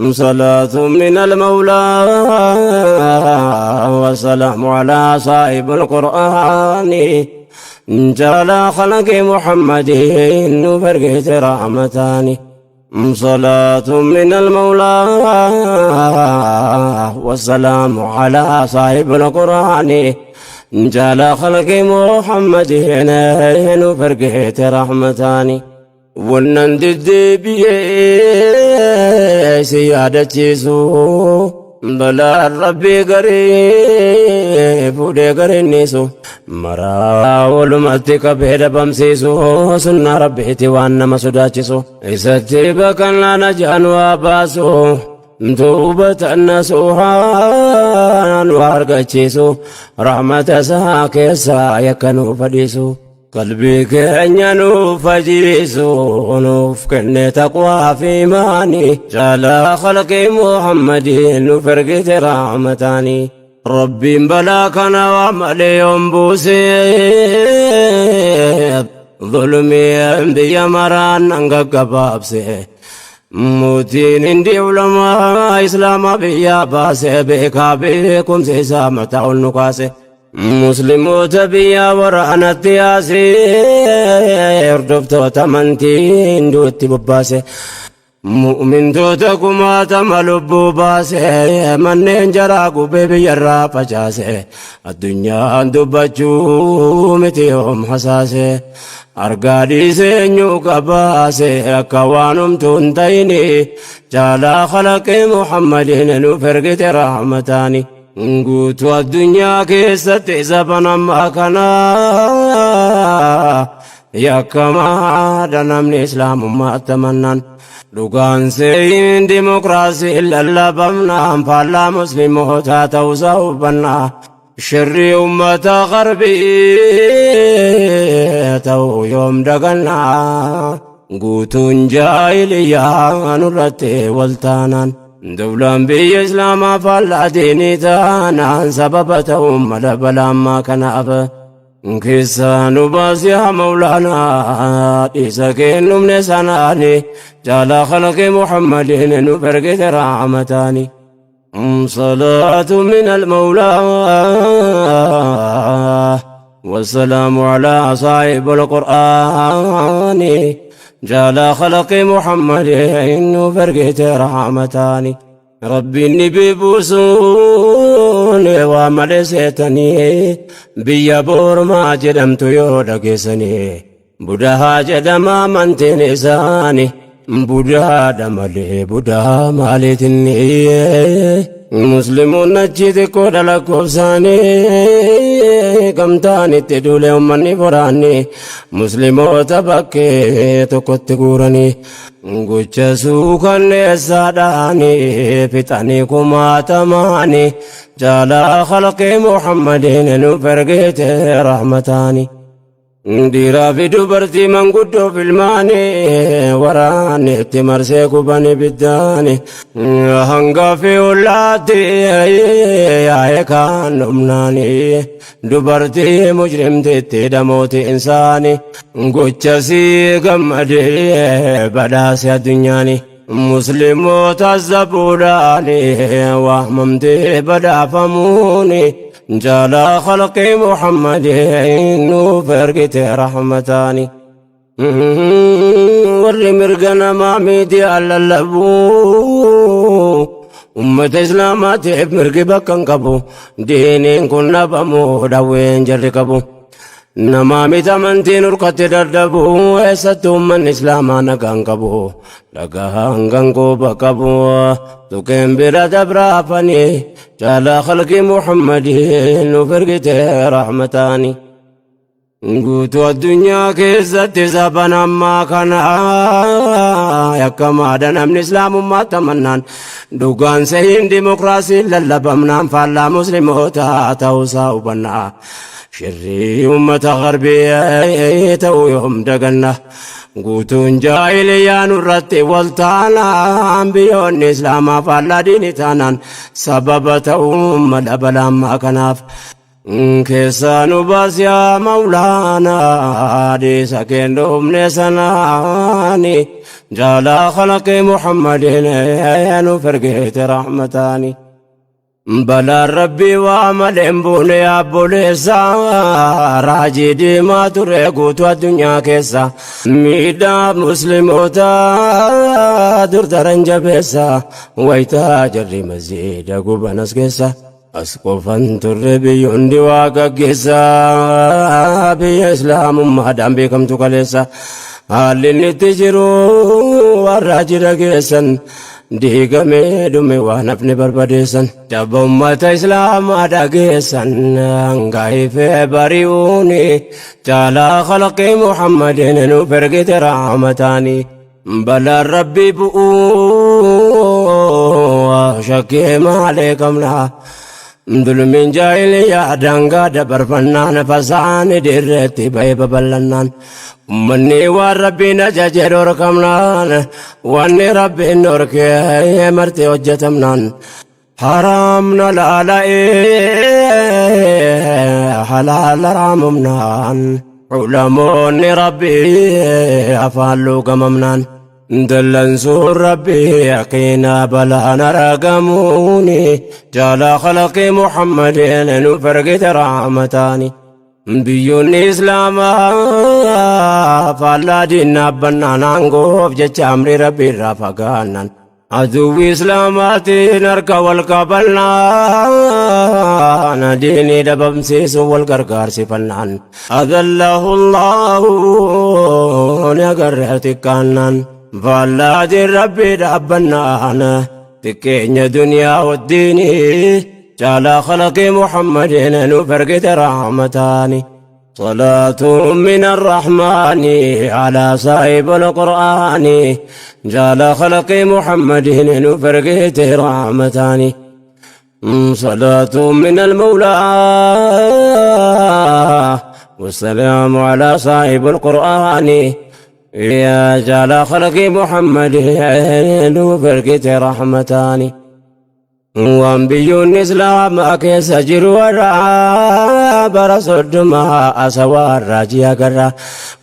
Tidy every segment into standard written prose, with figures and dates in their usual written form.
صلاة من المولى والسلام على صاحب القرآن جعل خلق محمد فرقت رحمتان. صلاة من المولى والسلام على صاحب القرآن جعل خلق محمد فرقت رحمتان. Wannan deddeebi'ee si yaadachiisu, balaan Rabbii garii fuudhee garinniisu, maraa walumatti qabee dhabamsiisu, sunnaa Rabbiiti waan nama sodaachisu, isatti baqannaa najaan waa baasu, tuubatan nasuuhaan waa argachiisu, rahmata isaa keessaa yakka nuuf fadhiisu, qalbii keenya nuuf fajiisu, nuuf kenne taqwaa fi imaanii, caalaa khalqii Muhammadii nuuf ergite rahmataanii. Rabbiin balaa kana waa malee yoon buusee, zulmii biyya maraan nan gaggabaabse. Mootiin hindi ulamaa Islaamaa biyyaa baase, beekaa beekumsa isaa mataa ol nu kaase. Musliimoota biyya waraanatti yaasee, hordoftoota amantii hinduutti bobbaase. Mu'mintoota kumaatama lubbuu baase, manneen jaraa gubee biyyarraa facaase. Addunyaan dubbachuu miti yoom hasaase. Argaa dhiisee eenyu qabaase, akka waan humtuu hin ta'ini, caalaa khalaqee Muhammadiin nuuf ergite rahmataani. Guutuu addunyaa keessatti zaban ammaa kana yakkamaadha namni Islaamummaa amannaan. Dhugaan seeyin dimokiraasii lallabamnaan faallaa Muslimootaa ta'uusaa hubannaa. Shirrii ummata Garbii ta'uu yoom dagannaa. Guutuun jaahiliyyaa nurratti wal taanaan. Dawlaan biyya Islaamaa faallaa diinii taanaan, sababa ta'uun mala balaammaa kanaaf. Keessaa nu baasi yaa Mawlaanaa, dhiisa kennumne sanaani, jaalaa khalqii Muhammadiin nuuf ergite rahmataani. صلاة من المولى والسلام على صاحب القرآن جال خلق محمد فرقت رحمتان. ربي النبي بوسون ومال seetanii, biyya Boormaa jedhamtu yoo dhageessanii, Budahaa jedhama amantiin isaanii, Budaadha malee Budaa maaliitinni. Musliimoonni achi xiqqoodha lakkoofsaanii, gamtaan itti duule uummanni boraanni, Musliimoota bakkee tokkotti guuranii, gocha suukanneessaadhaanii fixanii kumaatamaanii, jaalaa khalqii Muhammadiin nuuf ergite rahmataanii. Dhiiraa fi dubartii, manguddoo fi ilmaanii, waraanni itti marsee gubanii biddaani, hanga fi ollaatti yaa'ee kaan dhumnaanii, dubartii mujrimtitti dhamooti insaani, gochasii gammadee badhaase addunyaani. Musliimoota zabuudhaani waamamtee badhaafamuuni, jaalaa khalqii Muhammadin nuuf ergite rahmataani. Warri mirga namaa miidiyaa lallabuu, ummata Islaamaatiif mirgi bakka hin qabu, diiniin kun dhabamuu dhawween jarri qabu. Namaa miti amantiin urkatti dadhabu, eessatti uummanni Islaamaa nagaan qabu, dhagaan gangooba qabu, tuqeen bira dabraafanii, jaalaa khalqii Muhammadin nuuf ergite rahmataani. Guutuu addunyaa keessatti zaban ammaa kana yakkamaadha namni Islaamummaa tamannaan, dhugaan sehiin dimokiraasiin lallabamnaan faallaa Musliimoota ta'uusaa hubannaa. Shirrii uummata Garbii ta'uu yoom daganna. Guutuun jaahiliyyaa nurratti wal taanaan, biyyoonni Islaamaa faallaa diinii taanaan, sababa ta'uu mala balaammaa kanaaf. Keessaa nu baasi yaa Mawlaanaa, dhiisa kennuufne sanaani, Jaalaa khalaqii Muhammadin nuuf ergeete rahmataani. Balaan rabbii waa malee hin buune obboleessa, raajii diimaa ture guutuu addunyaa keessa, miidhaa musliimoota dur daran jabeessa, wayitaa jarri masjiida gubanas keessa. As qofan turre, biyyoonni waa gaggeessa, biyya islaamummaadhaan beekamtu kaleessa. Haalli inni itti jiru warra jira geessan, diigamee dhume waan hafne barbadeessan. Jabba ummata islaamaa dhageessan, hangaifee bari'uuni caalaa khalqii Muhammadin nuuf ergite rahmataani. Balaan rabbii bu'uu shakkii maalee qabna. Dulmiin jaahiliyaa daangaa dabarfannaan, fasaani dirreetti ba'ee babal'annaan, ummanni waan rabbiin ajaje dhorkamnaan, wanni rabbiin dhorkee marti hojjetamnaan, haraamna laala'ee halaal haraamumnaan, ulamoonni rabbii afaan luugamamnaan, dallansuun rabbii yaqiinaa balaan argamuuni jaalaa khalaqii Muhammadin nuuf ergite rahmataani. Biyyoonni islaamaa faallaa diinaa bannaan, aangoof jecha amri rabbii irraa fagaannan, aduwwi islaamaatiin harka wal qabannaan, diinii dhabamsiisuun wal gargaarsifannaan, adallahu Allahu ni agarre xiqqaannaan, faallaa diin rabbii dhaabbannaan, xiqqeenya duniyaa waddiinii caalaa khalaqii Muhammadin nuuf ergite rahmataani. صلاة من الرحمن على صاحب القرآن جال خلق محمد نفرقت رحمتان. صلاة من المولى والسلام على صاحب القرآن يا جال خلق محمد نفرقت رحمتان. Waan biyyoonni islaamaa keessa jiru warra bara 30 asawaa raajii agarra,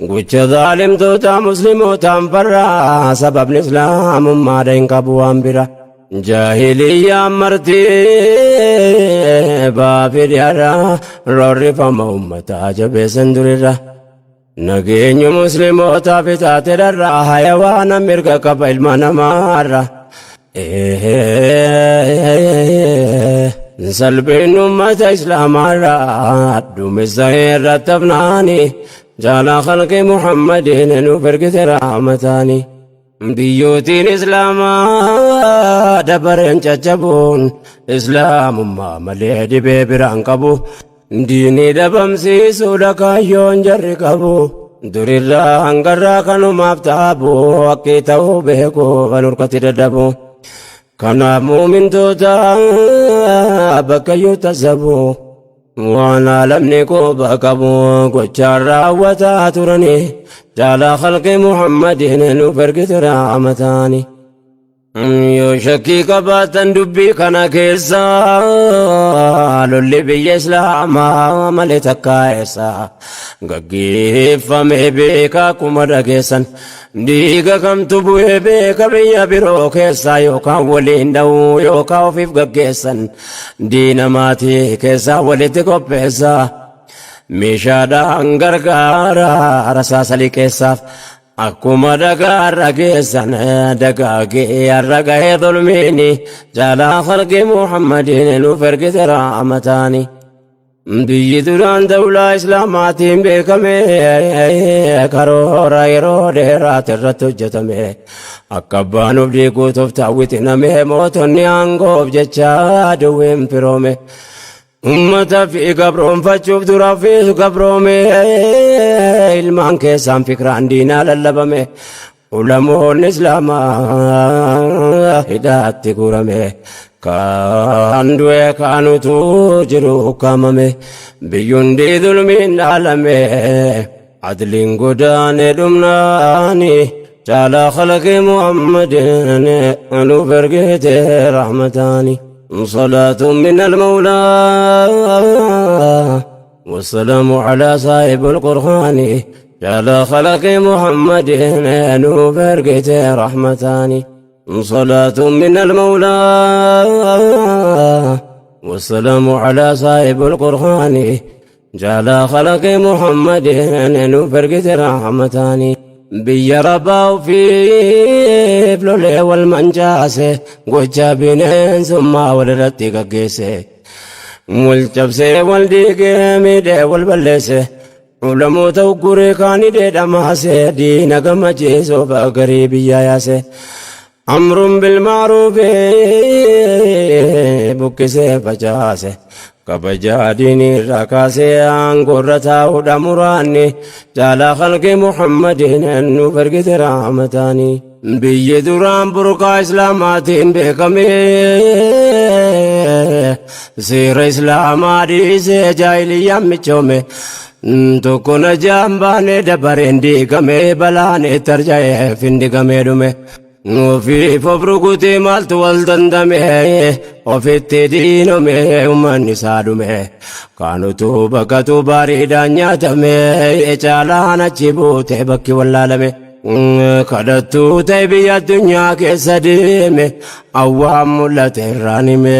gocha zaalimtoota muslimootaan farra, sababni islaamummaadha hin qabu waan bira. Jaahiliyyaan marti baafidhiarra roorrifama ummataa jabeessan durirra. Nageenyu muslimootaaf itaate dharra, hayawaana mirga qaba ilma namaarra. Salphiin ummata islaamaarra duumessa irratti hafnaani jaalaa khalqi Muhammadin nuuf ergite rahmataani. Biyyootiin islaamaa dabareen caccabuun islaamummaa malee dhibee biraan qabu. Diinii dhabamsiisuudha kaayyoon jarri qabu. Durirraa hangarraa kanumaaf taabu, haqqii ta'uu beeku kan hurkatti dadhabu. Kanaaf muumintoota bakka iyyuu tasabu. Waan alamni quba qabu gochaan raawwataa turani jaalaa khalqi Muhammadin nuuf ergite rahmataani. Yoo shakkii qabaatan dubbii kana keessa, lolli biyya islaamaa malee takkaa eessa gaggeeffame beeka? Akkuma dhageessan dhiiga kamtu bu'ee beeka biyya biroo keessa? Yookaan waliin dha'uu yookaan ofiif gaggeessan, diina maatii keessaa walitti qopheessa, meeshaadhaan gargaara rasaasa liqeessaaf. Akkuma dhagaarra geessan dagaagee har'a gahee zulmiini jaalaa khalqi Muhammadin nuuf ergite rahmataani. Biyyi duraan dawlaa islaamaatiin beekame, karoora yeroo dheeraati irratti hojjetame, akka abbaan of diiguutuuf taawwitiname, mootonni aangoof jecha duwween firoome. Ummata fi gabroonfachuuf dura fi gabroome, ilmaan keessaan fikraan diinaa lallabame, ulamoonni islaamaa hidhaatti guurame, kaan du'e kaanutu jiru ukkaamame, biyyundi zulmiin dhaalame, adliin godaane dhumnaani caalaa khalaqi Muhammadin nuuf ergite rahmataani. صلاة من المولى والسلام على صاحب القرآن. Jala khalaqi Muhammadin nuuf ergite rahmataani. صلاة من المولى والسلام على صاحب القرآن جعل خلق محمد نفرقت رحمتاني biyya rabaa ofiif lolee wal mancaase, gocha bineensummaa walirratti gaggeesse, wal cabsee, wal diigee, miidhee, wal balleesse, ulamoota ugguree kaanii dheedhamaase, diina gammachiisuuf garii biyya yaase, amruun bilmaaruufi buqqisee facaase, kabajaa diinii irraa kaasee aangoorra taa'uudha muraanni. Jaalaa khalqi Muhammadin nuuf ergite rahmataani. Biyyi duraan burqaa islaamaatiin beekame seera islaamaa dhiisee jaahiliyyaan michoome. Tokko na jaan baane dabareen diigame, balaan itti arja'ee findigamee dhume. Ofiif of rukutee maaltu wal dandame, ofitti diinome, uummanni isaa dhume. Kaanutu bakkatu bareedaan nyaatame, caalaan achi buute bakki wallaalame. Kadhattuu ta'e biyya addunyaa keessa deeme, awwaan mul'ate irraan hime.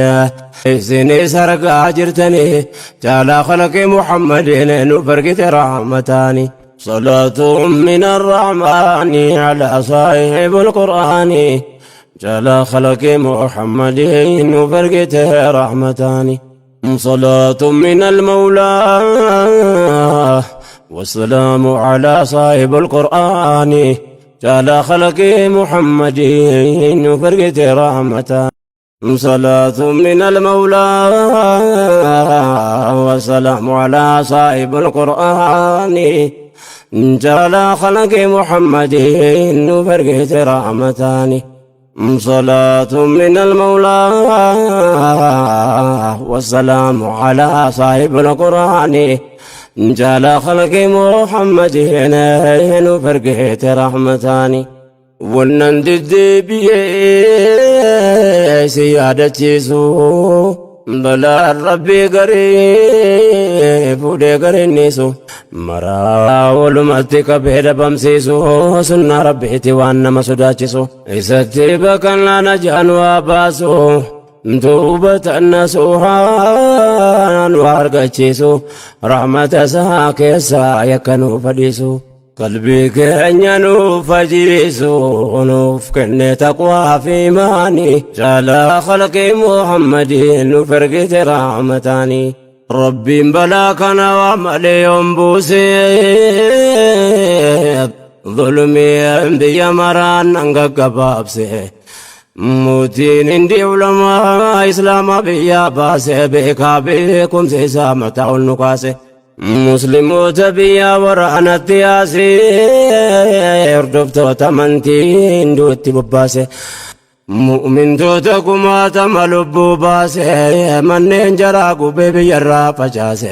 Isinis argaa jirtanii, caalaa khalaqi Muhammadin nuuf ergite rahmataani. صلاة من الرحمن على صاحب القرآن جل خلق محمد وفرقته رحمتان. صلاة من المولى والسلام على صاحب القرآن جل خلق محمد وفرقته رحمتان. صلاة من المولى والسلام على صاحب القرآن جل خلق محمد وفرقة رحمتان. صلاة من المولى والسلام على صاحب القرآن جل خلق محمد وفرقة رحمتان. Wannan deddeebi'ee si yaadachiisu, balaan rabbii garii fuudhee garinniisu, maraa walumatti qabee dhabamsiisu, sunnaa rabbiiti waan nama sodaachisu, isatti baqannaa najaan waa baasu, tuubatan nasuuhaan waa argachiisu, rahmata isaa keessaa yakka nuuf fadhiisu, qalbii keenya nuuf fajiisu, nuuf kenne taqwaa fi imaanii, jaalaa khalqii Muhammadiin nuuf ergite rahmataanii. Rabbiin balaa kana waa malee yoon buuse, zulmii biyya maraan nan gaggabaabse. Mootiin hindi ulamaa islaamaa biyyaa baase, beekaa beekumsa isaa mataa ol nu kaase. Musliimoota biyya waraanatti yaase, hordoftoota amantii hinduutti bobbaase. Mu'mintoota kumaatama lubbuu baase, manneen jaraa gubee biyyarraa facaase.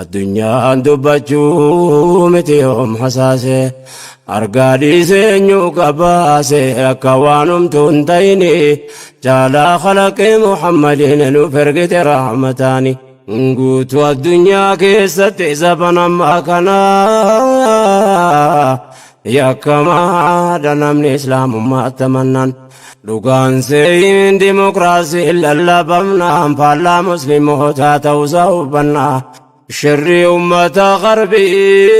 Addunyaan dubbachuu miti yoom hasaase. Argaa dhiisee eenyu qabaase, akka waan humtuu hin ta'ini, jaalaa khalaqee Muhammadiin nuuf ergite rahmataani. Guutuu addunyaa keessatti zaban ammaa kana yakkamaadha namni islaamummaa tamannaan. Dhugaan seeyin dimokiraasii lallabamnaan faallaa muslimootaa ta'uusaa hubannaa. Shirri ummata qarbii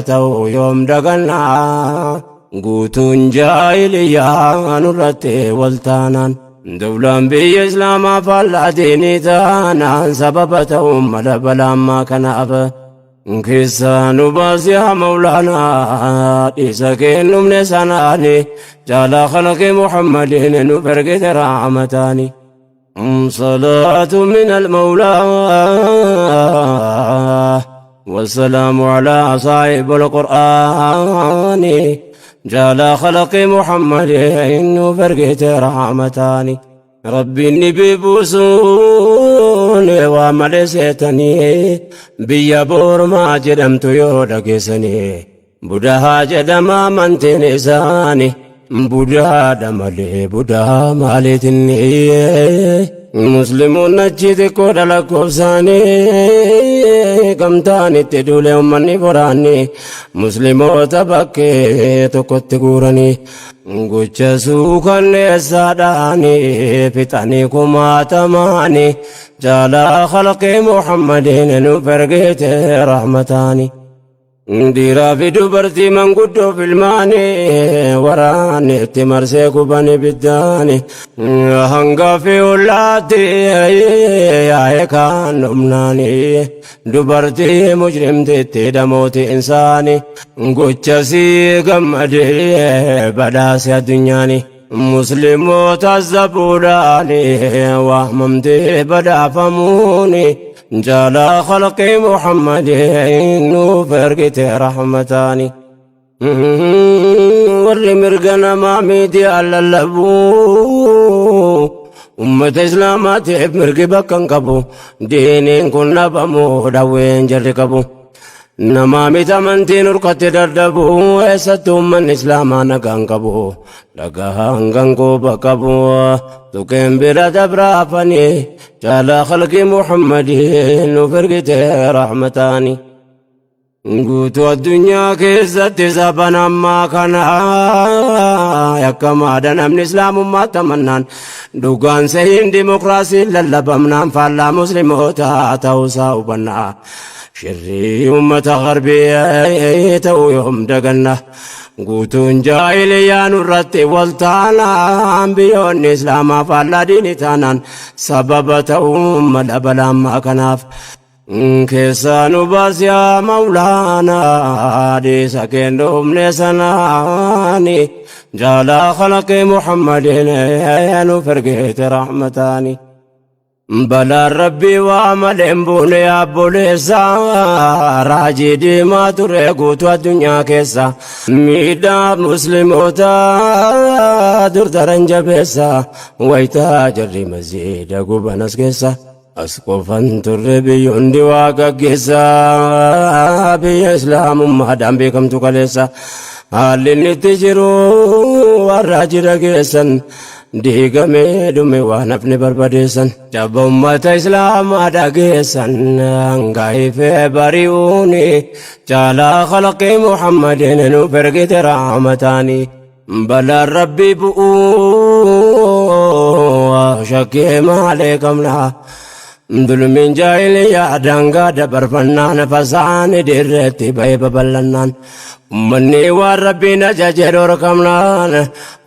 ta'uu yoom dagannaa. Guutuun jaahiliyyaa nurratti waltaanaan. Dawlaan biyya islaamaa faallaa diinii taanaan, sababa ta'uun mala balaammaa kanaaf. Keessaa nu baasi yaa Mawlaanaa, dhiisa kennumne sanaani, jaalaa khalaqi Muhammadiin nuuf ergite rahmataani. صلاة من المولى والسلام على صاحب القرآن جال خلق محمد فرقت رحمتان. ربي النبي بوسون ومال seetanii, biyya Boormaa jedhamtu yoo dhageessanii, Budahaa jedhama amantiin isaanii, Budaadha malee Budaa maaliitinni. Muslimoonni achi xiqqoodha lakkoofsaanii, gamtaan itti duule uummanni boraanni, Muslimoota bakkee tokkotti guuranii, gocha suukanneessaadhaanii fixanii kumaatamaanii, jaalaa khalqii Muhammadiin nuuf ergite rahmataanii. Dhiiraa fi dubartii, manguddoo fi ilmaanii, waraanni itti marsee guban ibiddaani, hanga fi ollaatti yaa'ee kaan dhumnaani, dubartii mujrimtitti dhamooti insaani, gochasii gammadee badhaase addunyaani. Muslimoota zabuudhaani waamamtee badhaafamuuni, jaalaa khalqii Muhammadin nuuf ergite rahmataani. Warri mirga namaa miidiyaa lallabuu, ummata Islaamaatiif mirgi bakka hin qabu. Diiniin kun dhabamu dhawween jarri qabu. Namaa miti amantiin urkatti dadhabu, eessatti uummanni Islaamaa nagaan qabu? Dhagaa hangan quba qabu tuqeen bira dabraafanii, jaalaa khalqii Muhammadin nuuf ergite rahmataani. Guutuu addunyaa keessatti saban ammaa kana yakkamaadha namni Islaamummaa tamannaan, dhugaan sehiin dimokiraasiin lallabamnaan faallaa Musliimoota ta'uusaa hubannaa. Shirrii uummata Garbii ta'uu yoom daganna? Guutuun jaahiliyaa nurratti wal taanaan, biyyoonni Islaamaa faallaa diinii taanaan, sababa ta'uu mala balaammaa kanaaf. Keessaa nu baasiyaa Maulaanaa, dhiisa kennuufne sanaani, jaalaa khalaqii Muhammadin nuuf ergite rahmataani. Balaan Rabbii waa malee hin buune obboleessa, raajii diimaa ture guutuu addunyaa keessa, miidhaa Musliimoota dur daran jabeessa, wayitaa jarri masjiida gubanas keessa. As qofan turre, biyyoonni waa gaggeessa, biyya Islaamummaadhaan beekamtu kaleessa. Haalli inni itti jiru warra jira geessan, diigamee dhume waan hafne barbadeessan. Jabba ummata Islaamaa dhageessan, hanga ifee bari'uuni, jaalaa khalqii Muhammadin nuuf ergite rahmataani. Balaan Rabbii bu'uu shakkii maalee qabna. Dulmiin jaahiliyaa daangaa dabarfannaan, fasaani dirreetti ba'ee babal'annaan, ummanni waan Rabbiin ajaje dhorkamnaan,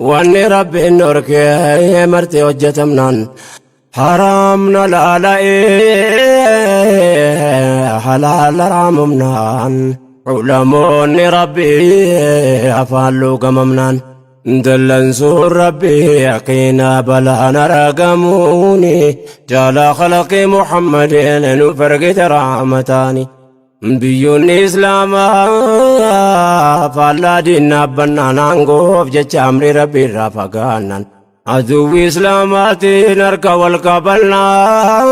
wanni Rabbiin dhorkee marti hojjetamnaan, haraamna laala'ee halaala raamumnaan, ulamoonni Rabbii afaan luugamamnaan, dallansuun Rabbii yaqiinaa balaan argamuuni, jaalaa khalaqii Muhammadin nuuf ergite rahmataani. Biyyoonni Islaamaa faallaa diinaa bannaan, aangoof jecha amri Rabbii irraa fagaannan, aduwwi Islaamaatiin harka wal qabannaan,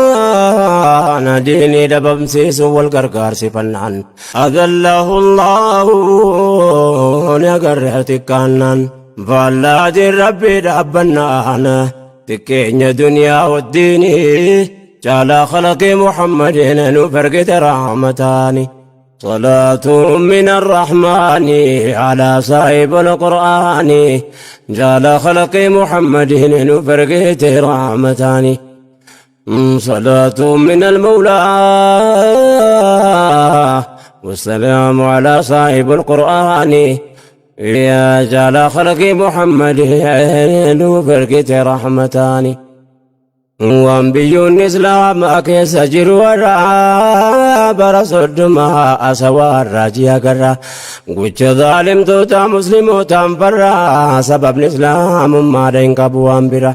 diinii dhabamsiisuun wal gargaarsifannaan, adallahu Allahu ni agarre xiqqaannaan, faallaa diin Rabbii dhaabbannaan, xiqqeenya duniyaa wajjiinii, jaalaa khalaqii Muhammadin nuuf ergite rahmataani. صلاة من الرحمن على صاحب القرآن، جال خلق محمد نفرقت رحمتان. صلاة من المولى والسلام على صاحب القرآن، يا جال خلق محمد نفرقت رحمتان. Waan biyyoonni Islaamaa keessa jiru warra bara 30 asawaa raajii agarra, gocha zaalimtoota Muslimootaan farra, sababni Islaamummaadha hin qabu waan bira.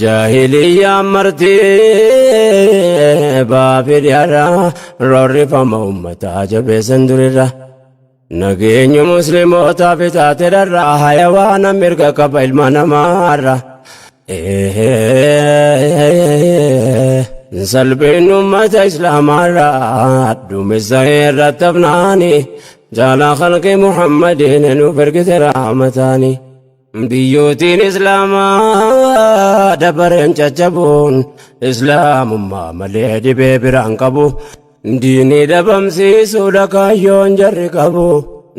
Jaahiliyyaan marti baafidhiarra roorrifama ummataa jabeessan durirra. Nageenyi Muslimootaa fitaate dharra, hayawaana mirga qaba ilma namaarra. Salphiin ummata Islaamaarra duumessa irratti hafnaani, jaalaa khalqii Muhammadiin nuuf ergite rahmataani. Biyyootiin Islaamaa Dabareen caccabuun islaamummaa malee dhibee biraan qabu. Diinii dhabamsiisuudha kaayyoon jarri qabu.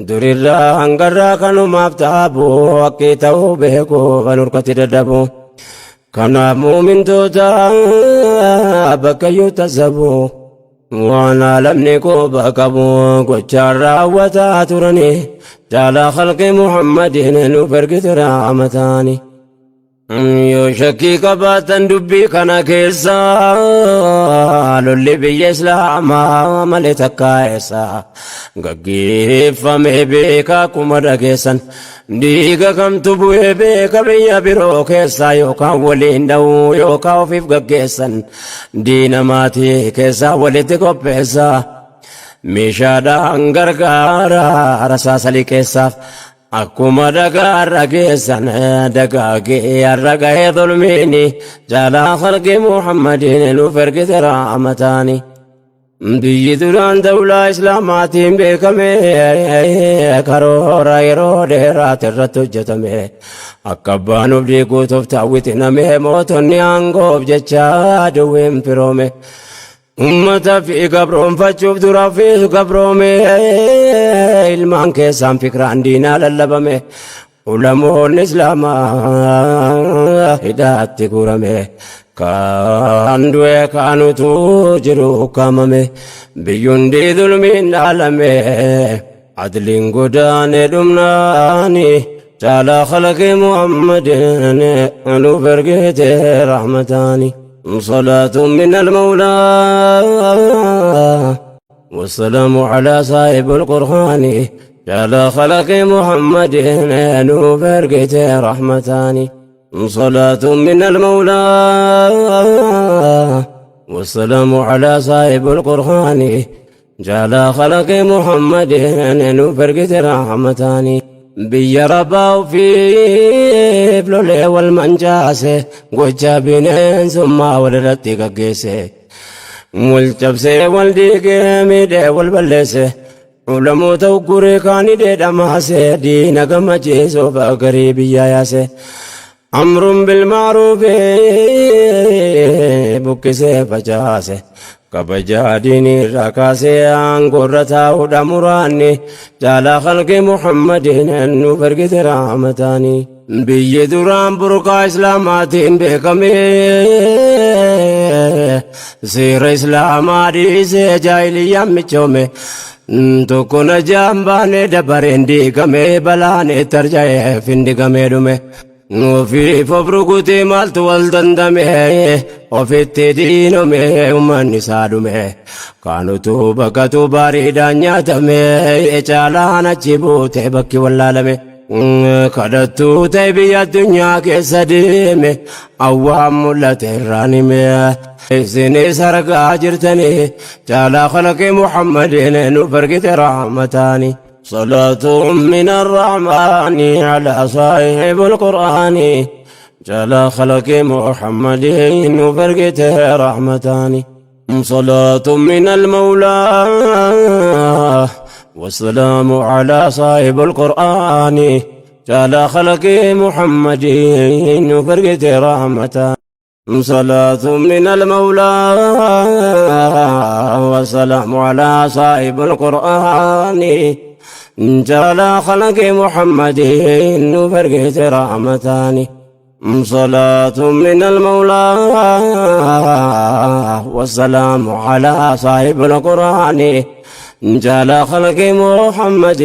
Durirraa hangarraa kanumaaf taabu haqqii ta'uu beeku kan hurkatti dadhabu. Kanaaf muumintoota bakkayyuu tasabu. Waan alamni quba qabu gochaan raawwataa turani caalaa khalqi Muhammadiin nuuf ergite rahmataani. Yoo shakkii qabaatan dubbii kana keessa lolli biyya Islaamaa malee takkaa eessa gaggeeffame beekaa akkuma dhageessan dhiiga kamtu bu'ee beeka biyya biroo keessaa yookaan waliin dha'uu yookaan ofiif gaggeessan diina maatii keessaa walitti qopheessa meeshaadhaan gargaara rasaasa liqeessaaf akkuma dhagaarra geessan dagaagee har'a gahee zulmiini jaalaa khalqi Muhammadiin nuuf ergite rahmataani. Biyyi duraan dawlaa Islaamaatiin beekame karoora yeroo dheeraati irratti hojjetame akka abbaan of diiguu tooftaa wixiname mootonni aangoof jecha duwween firoome. Ummata fi gabroonfachuuf dura fi gabroome ilmaan keessaan fikraan diinaa lallabame ulamoonni islaamaa hidhaatti guurame kaan du'e kaanutu jiru ukkaamame biyyundi zulmiin dhaalame adliin godaane dhumnaani caalaa khalaqi Muhammadin nuuf ergite rahmataani. صلاة من المولى والسلام على صاحب القرآن على خلق محمد نوف رحمتان. صلاة من المولى والسلام على صاحب القرآن جعل خلق محمد نوف رحمتان. Biyya rabaa ofiif lolee wal mancaase gocha bineensummaa walirratti gaggeesse wal cabsee wal diigee miidhee wal balleesse ulamoota ugguree kaanii dheedhamaase diina gammachiisuuf garii biyyaa yaase amruun bilmaaruufi buqqisee facaase kabajaa diinii irraa kaasee aangoorra taa'uudha muraanni caalaa khalqi Muhammadiin nuuf ergite rahmataani. Biyyi duraan burqaa islaamaatiin beekame seera islaamaa dhiisee jaahiliyyaan michoome tokko na jaan baane dabareen diigame balaan itti arja'ee findigamee dhume. Ofiif of rukutee maaltu wal dandame ofitti diinome uummanni isaa dhume kaanutu bakkatu bareedaan nyaatame caalaan achi buute bakki wallaalame. Kadhattuu ta'e biyya addunyaa keessa deeme awwaan mul'ate irraan hime. Isinis argaa jirtanii caalaa khalaqi Muhammadiin nuuf ergite rahmataani. صلاة من الرحمن على صاحب القرآن جل خلق محمد وفرقته رحمتان. صلاة من المولى والسلام على صاحب القرآن جل خلق محمد وفرقته رحمتان. صلاة من المولى والسلام على صاحب القرآن جل خلق محمد وفرقة رحمتان. صلاة من المولى والسلام على صاحب القرآن جل خلق محمد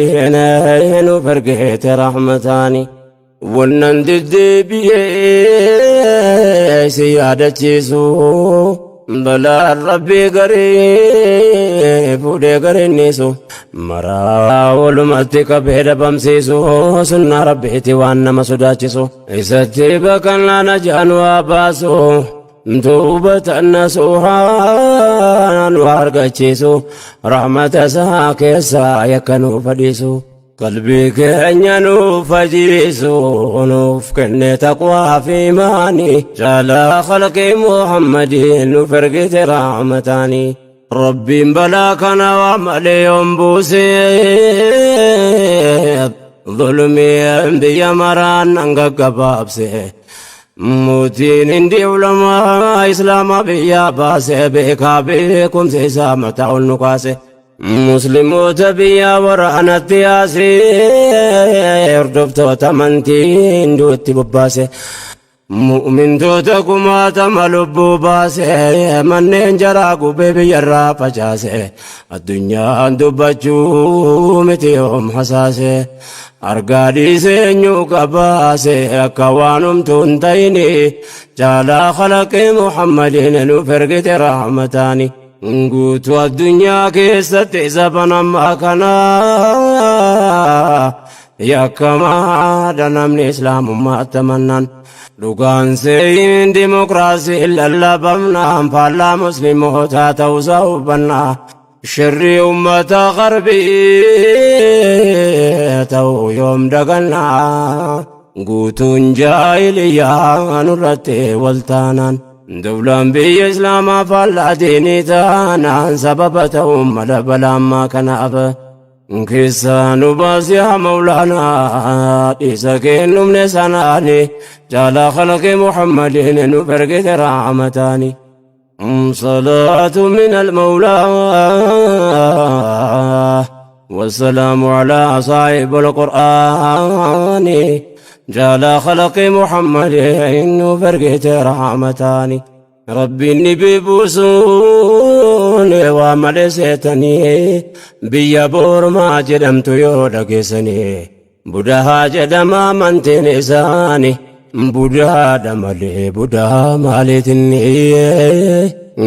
وفرقة رحمتان. Wannan deddeebi'ee si yaadachiisu balaan rabbii garii fuudhee garinnisu maraa walumatti qabee dhabamsiisu sunnaa rabbiiti waan nama sodaachisu isatti baqannaa najaan waa baasu tuubatan nasuuhaan waa argachiisu rahmata isaa keessaa yakka nuuf fadhiisu. Qalbii keenya nuuf fajiisu nuuf kenne taqwaa fi imaanii caalaa khalqi Muhammadiin nuuf ergite rahmataanii. Rabbiin balaa kana waa malee yoon buuse zulmii biyya maraan nan gaggabaabse. Mootiin hindi ulamaa islaamaa biyyaa baase, beekaa beekumsa isaa mataa ol nu kaase. Musliimoota biyyaa waraanatti yaasee, hordoftoota amantii hinduutti bobbaase. Mu'mintoota kumaatama lubbuu baase, manneen jaraa gubee biyyarraa facaase. Addunyaan dubbachuu miti yoom hasaase, argaa dhiisee eenyu qabaase. Akka waan homtuu hin ta'ini caalaa khalaqee Muhammadiin nuuf ergite rahmataani. Guutuu addunyaa keessatti saban ammaa kana yakkamaadha namni islaamummaa tamannaan. Dhugaan seeyin dimokiraasii lallabamnaan faallaa muslimootaa ta'uusaa hubannaa. Shirri ummata qarbii ta'uu yoom dagannaa? Guutuun jaahiliyyaa nurratti waltaanaan, dawlaan biyya islaamaa faallaa diinii taanaan, sababa ta'uun mala balaammaa kanaaf. Keessaa nu baasi yaa Mawlaanaa, dhiisa kennumne sanaani jaalaa khalaqee Muhammadiin nu ergite rahmataani. صلاة من المولى والسلام على صاحب القرآن جال خلق محمد فرقت رحمتان. ربي النبي بوسون وملستني بيا بورما جدمت يودا كيسني، بودها جدما منتين إساني budaadha malee budaa maaliitinni.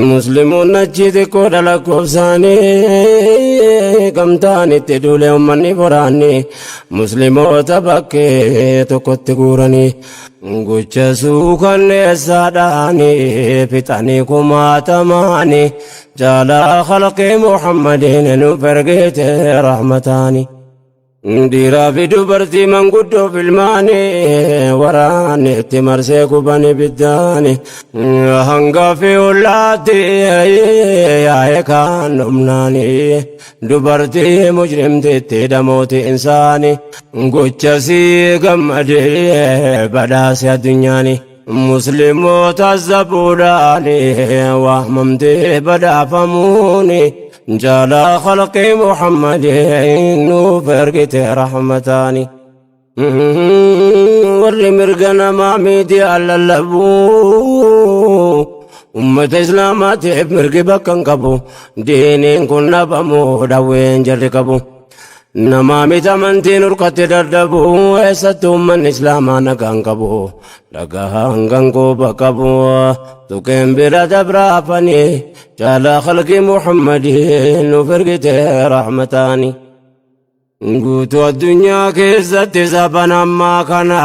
Musliimoonni achi xiqqoodha lakkoofsaanii, gamtaan itti duule uummanni boraanni, musliimoota bakkee tokkotti guuranii, gocha suukanneessaadhaani fixanii kumaatamaani jaalaa khalqii Muhammadiin nuuf ergite rahmataani. Dhiiraa fi dubartii, manguddoo fi ilmaanii, waraanni itti marsee guban ibiddaani. Hanga fi ollaatti yaa'ee kaan dhumnaani, dubartii mujrimtitti dhamooti insaani. Gocha sii gammadee badhaase addunyaani. Musliimoota zabuudhaani waamamtee badhaafamuuni jaalaa khalqii Muhammadin nuuf ergite rahmataani. Warri mirga namaa miidiyaa lallabuu ummata islaamaatiif mirgi bakka hin qabu. Diiniin kun dhabamu dhawween jarri qabu. Namaa miti amantiin urkatti dadhabu, eessatti uummanni islaamaa nagaan qabu? Dhagaan ganqooba qabu tuqeen bira dabraafanii jaalaa khalqii Muhammadin nuuf ergite rahmataani. Guutuu addunyaa keessatti saban ammaa kana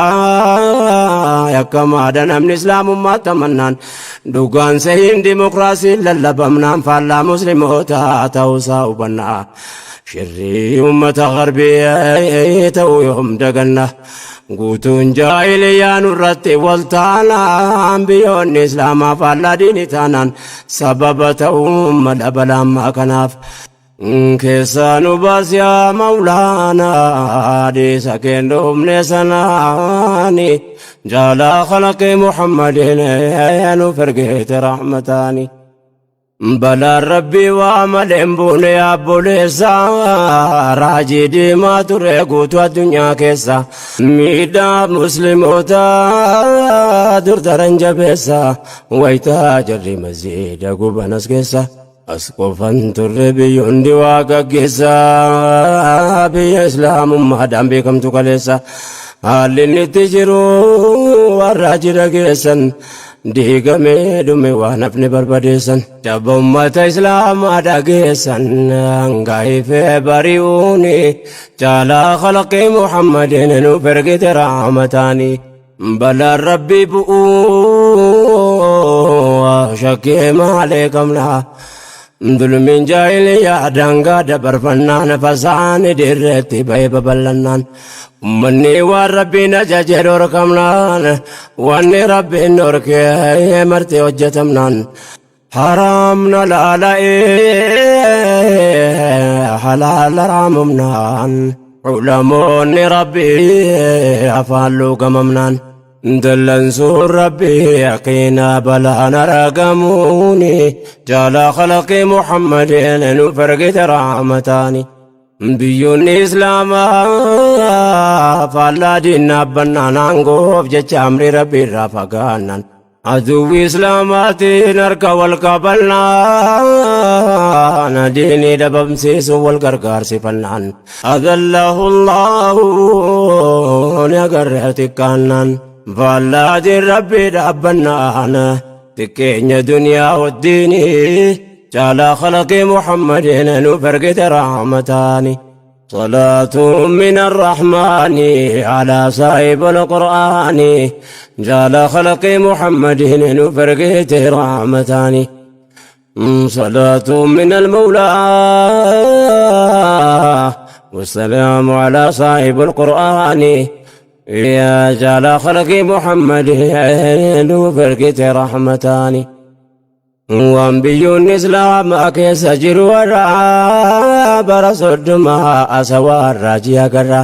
yakkamaadha namni islaamummaa tamannaan. Dhugaan sehiin dimokiraasiin lallabamnaan faallaa musliimoota ta'uusaa hubannaa. Shirrii uummata garbii ta'uu yoom daganna? Guutuun jaahiliyyaa nurratti wal taanaan, biyyoonni islaamaa faallaa diinii taanaan, sababa ta'uu mala balaammaa kanaaf. Keessaa nu baasi yaa Mawlaanaa, dhiisa kennuufne sanaani jaalaa khalaqii Muhammadin nuuf ergite rahmataani. Balaan rabbii waa malee hin buune yaabboleessa, raajii diimaa ture guutuu addunyaa keessa. Miidhaa musliimoota dur daran jabeessa, wayitaa jarri masjiida gubanas keessa. As qofan turre, biyyoonni waa gaggeessa, biyya islaamummaadhaan beekamtu kaleessa. Haalli inni itti jiru warra jira geessan, diigamee dhume waan hafne barbadeessan. Jabba ummata islaamaa dhageessan, hanga ifee bari'uuni jaalaa khalqii Muhammadin nuuf ergite rahmataani. Balaan rabbii bu'uu shakkii maalee qabna. Dulmiin jaahiliyyaa daangaa dabarfannaan, fasaani dirreetti ba'ee babal'annaan, ummanni waan rabbiin ajaje dhorkamnaan, wanni rabbiin dhorkee marti hojjetamnaan, haraamna laala'ee halaala raamamnaan, ulamoonni rabbii afaan luugamamnaan. Dallansuun Rabbii yaqiinaa balaan argamuuni jaalaa khalaqii Muhammadin nuuf ergite rahmataani. Biyyoonni Islaamaa faallaa diinaa bannaan aangoof jecha amri Rabbii irraa fagaannan. Aduwwi Islaamaatiin harka wal qabannaan diinii dhabamsiisuun wal gargaarsifannaan. Adallahu Allahu ni agarre xiqqaannaan. Faallaa diin Rabbii dhaabbannaan xiqqeenya duniyaa wajjiinii jaalaa khalaqii Muhammadin nuuf ergite rahmataani. صلاة من الرحمن على صاحب القرآن جال خلق محمد نفرقت رحمتان. صلاة من المولى والسلام على صاحب القرآن يا جال خلق محمد نفرقت رحمتان. Waan biyyoonni Islaamaa keessa jiru warraa bara 30 asawaarraa ji'a garra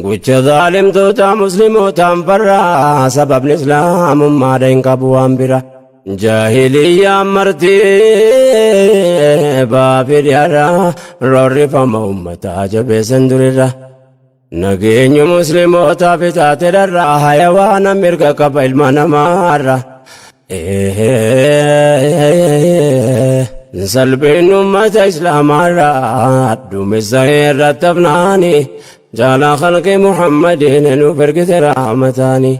gocha zaalimtoota muslimootaan farraa sababni islaamummaadha hin qabu waan bira. Jaahiliyyaan marti baafidhiyaarra roorrifama ummataa jabeessan durirra. Nageenyu muslimootaaf itaate dharra hayawaana mirga qaba ilma namaarra. Salphinni ummata islaamaarraa duumessa irratti hafnaani jaalaa khalqii Muhammadiin nuuf ergite rahmataani.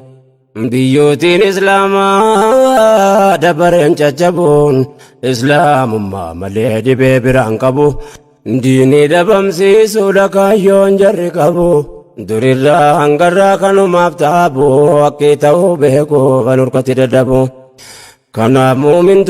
Biyyootiin islaamaa dabareen caccabuun islaamummaa malee dhibee biraan qabu. Diinii dhabamsiisuudha kaayyoon jarri qabu. Durirraa hangarraa kanumaaf taabu akki ta'uu beeku kan hurkatti dadhabu. Kanaaf muumintu.